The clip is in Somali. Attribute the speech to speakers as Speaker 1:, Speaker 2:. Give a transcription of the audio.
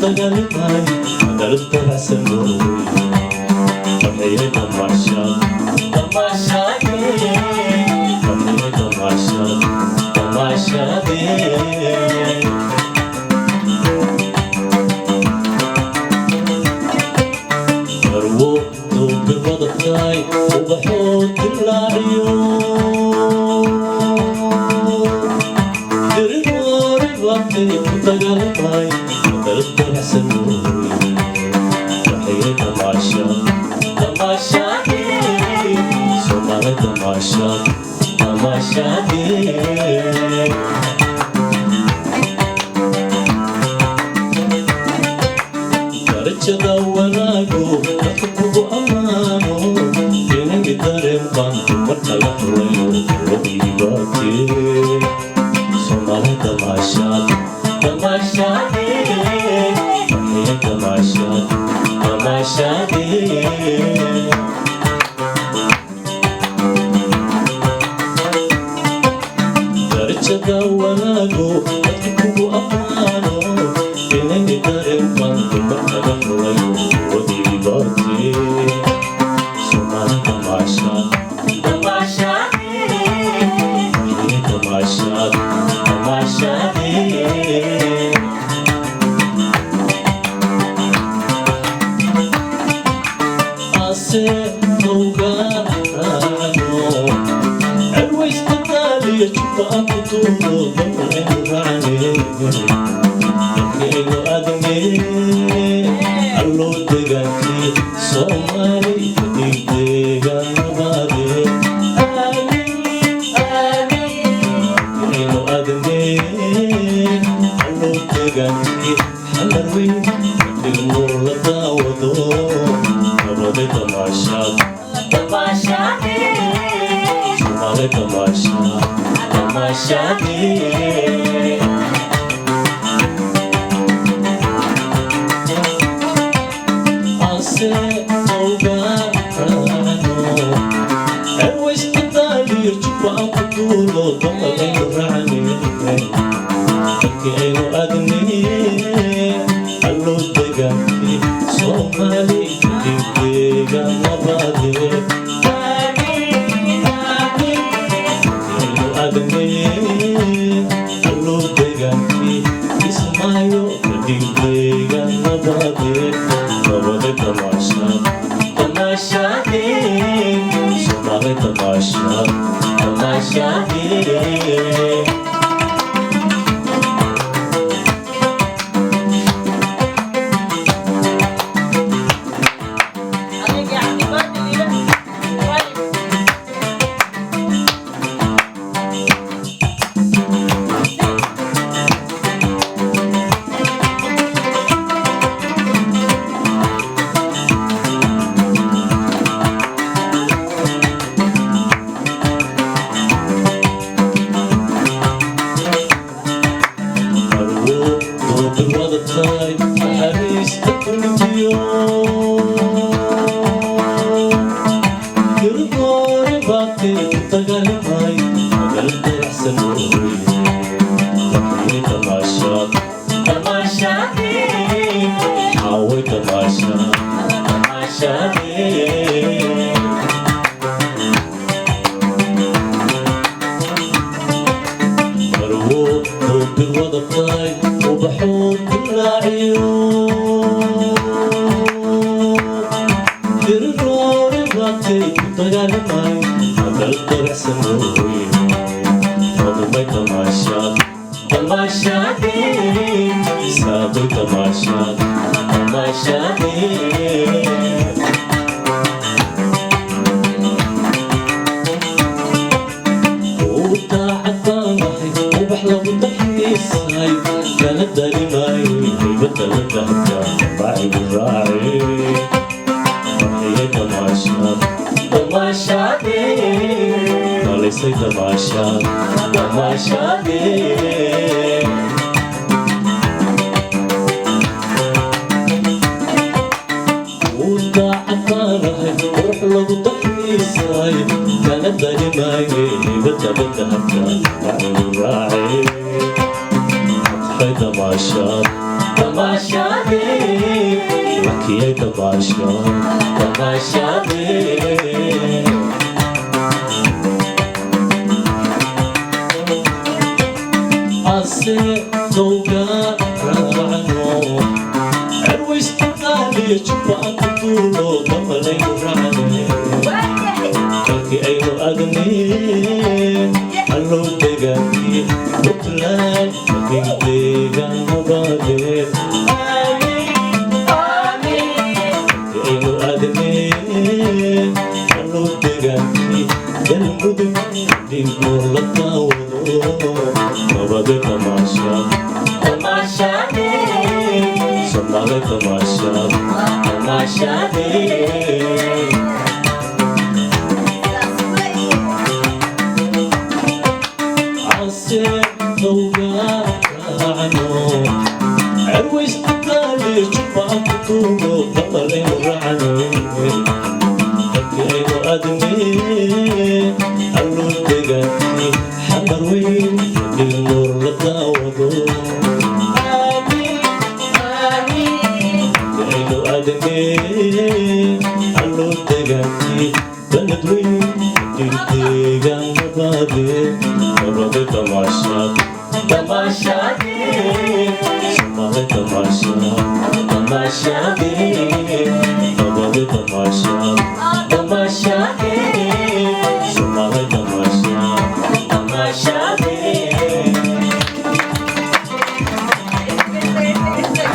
Speaker 1: Dagaalamay magaalada dabacsan mooye, farxiyay damaashaad, damaashaade, farxiyay damaashaad, damaashaade. Marwo duubir wadatay, ubaxood dilaaciyo, dirigoori baatay ku dagaalamay magaalada dabacsan mooye, farxiyay damaashaad, damaashaade, Soomaali damaashaad, damaashaade. Darajada wanaago dadka kugu ammaano, inay dareen baan dumarka la xulayo loo iibaatee. Soomaali damaashaad, damaashaade, farxiya damaashaad, damaashaade. Darajada wanaago dadka kugu ammaano, inay dareen baan dumarka la xulayo loo iibaatee. Soomaali damaashaad, damaashaade, farxiya damaashaad, damaashaade. Ase owgaano cerwaysta daaliya, jubba aan ku duulo, damaynu raacne, dalkaynu adne, alloo degaankii Soomaali kadhig deegaan nabaade. Aamin, aamin. Dalkaynu adne, alloo degaankii Xamar weyn kadhig nuur la daawado, nabade damaashaad, damaashaade, Soomaali damaashaad, damaashaade. Ase owgaano cerwaysta daaliyo, jubba aan ku duulo, damaynu raacne, dalkii aynu adne, alloo degaankii Soomaali kadhig deegaan nabaade. Aamin, aamin. Dalkii aynu adne, alloo degaankii Kismaayo kadhig deegaan nabaade, nabade damaashaad, damaashaade, Soomaali damaashaad, damaashaade.
Speaker 2: Adiga cabdibaadil ila waalid.
Speaker 1: Marwo doobir wadatay, naxariista kulmiyo, dirgoore baatay ku dagaalamay magaalada dabacsan mooye, farxiyay damaashaad, damaashaade, xaaway damaashaad, damaashaade. Marwo doobir wadatay, ubaxood dilaaciyo, diriroore baatay ku dagaalamay magaalada dabacsan mooye, fadumay damaashaad, damaashaade, saadoy damaashaad, damaashaade. Daacad baan ahay, ubax lagu dalxiisay, kana darimay haybada la dahda bacigu raace, farxiyay damaashaad, damaashaade, dhalisay damaashaad, damaashaade. Daacad baan ahay, qurux lagu dalxiisay, kana darimay haybada la dahda bacigu raace, Fatxay damaashaad, damaashaade. Dalkii ay dabaasha damaashaadee. Ase towga raacno, cerwaystadaaliyo jubba aan ku duulo, damalaynu raacne.
Speaker 2: Waayahay.
Speaker 1: Dalkii aynu aadnee, allow degaankii Puntland dhig deegaan nabadeed.
Speaker 2: Amiin.
Speaker 1: Dalkii aynu aadnee, allow degaankii Galmudug dhig nuur la daawado, nabade tamaasha tamaashaadee. Soomaali tamaasha tamaashaadee.
Speaker 2: Sidaas weeye.
Speaker 1: Ase towga raacno, cerwaystadaali jubba aan ku duulo, dabalaynu raacne. Dalkii aynu aadnee, allow degaankii Xamar weyn dhig nuur la daawado.
Speaker 2: Amiin.
Speaker 1: Dalkii aynu aadnee, allow degaankii baled weyn dhig deegaan nabadeed, nabade tamaashaad tamaashaadee. Soomaali tamaashaad tamaashaadee.